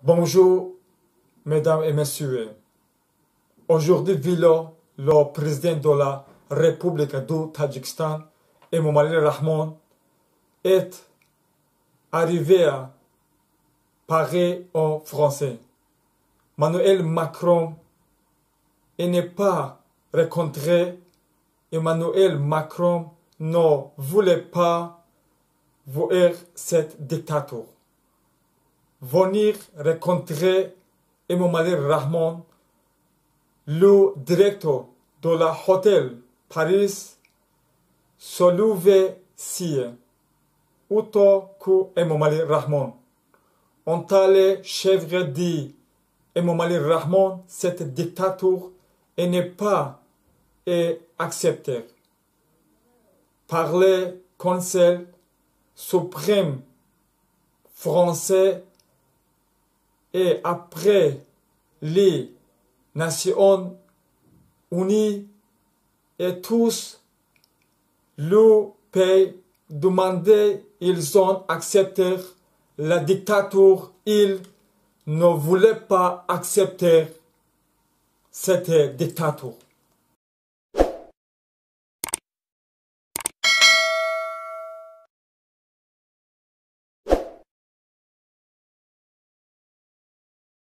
Bonjour, mesdames et messieurs. Aujourd'hui, Vilo, le président de la République du Tadjikistan, Emomali Rahmon, est arrivé à Paris en français. Emmanuel Macron n'est pas rencontré. Emmanuel Macron ne voulait pas voir cette dictature. Venir rencontrer Emomali Rahmon, le directeur de la Hôtel Paris, se levait si autant que Emomali Rahmon. On allait chèvre dit Emomali Rahmon, cette dictature n'est pas et acceptée par le Conseil suprême français et après les Nations Unies et tous le pays demandé, ils ont accepté la dictature, ils ne voulaient pas accepter cette dictature.